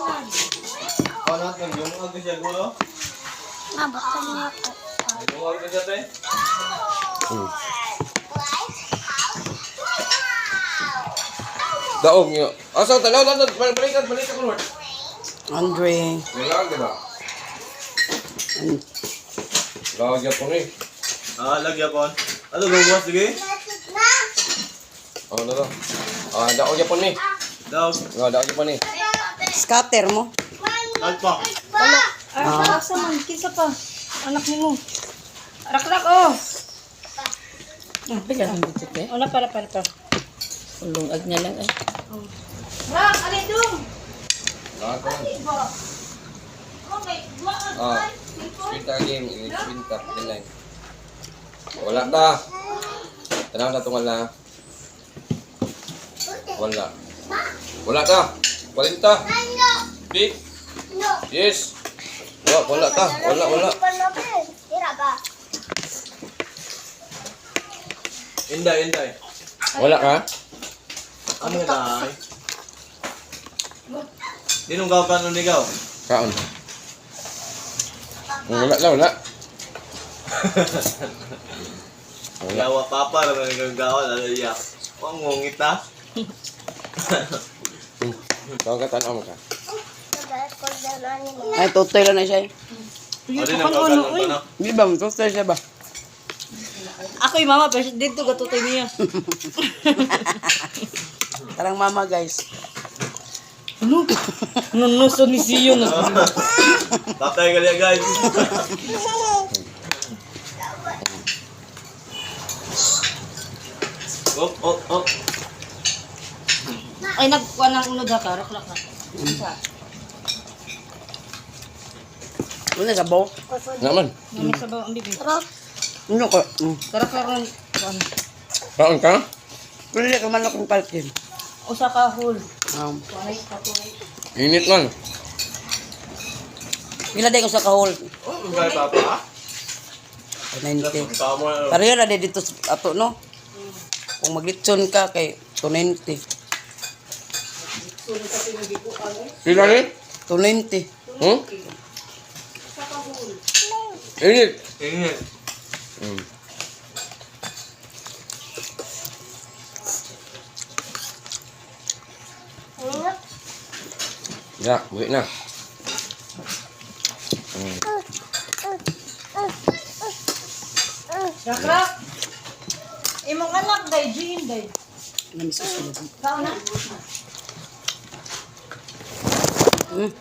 Ano ang yung ag siya gulo? Nabakal niya ako. Yung ag siya te. Daog niyo. Asa tanaw tanaw balikan balikan ko Lord. Andre. Nilaag di ba? Laag yapon eh. Ah, lagi ako. Ano gawas sige? Oh, no, no. Ah, daog yapon ni. Daw. Oh, daog yapon ni. Scatter mo. Alpa. Ah, asa man kinsa pa? Anak nimo. Rakrak oh. Ah, pila ang dito te. Wala para para para. Ulungag na lang eh. Rak, ali dong. Laag ko. Okay, wa Ah. Kwinta game, kwinta dinay. Wala ta. Tanaw na tungal na. Wala. Wala ta. 40. Big. Yes. Wala, wala ta. Wala, wala. Tira ba? Inday, inday. Wala ka? Ano nga day? Dinong gaw ka nung ligaw? Kaon. Wala na, wala. Wala. Gawa papa naman ikaw gawa lalo iya. Wang ngungit ta. Tawag ka, tanaw mo ka. Ay, tutoy lang na siya eh. O dinong gaw ka nung ano? Di ba, tutoy siya ba? Ako yung mama pero dito gatutoy niya. Tarang mama, guys. Ano? Nunuso ni Siyo na. Tatay gali guys. Oh, oh, oh. Ay nagkuha ng unod ha ka, raklak ha. Sa. Una sa baw. Naman. Nami sa ang bibi. Ano ko? Karaklak ng kuan. Kaon ka? Pwede ka man akong palkin. Usa ka hole. Um, Kuanay katuloy. Init man. Pila day ko sa kahol? Oh, gay papa. 90. Tama. Pareho na day dito sa ato, no? Kung maglitson ka kay 290. Pila ni? 290. Hmm? Init. Ingat. Ya, buhi na. Raklak. Imong anak day, Jean day. Namiss ko sila. Kaon na. Mm.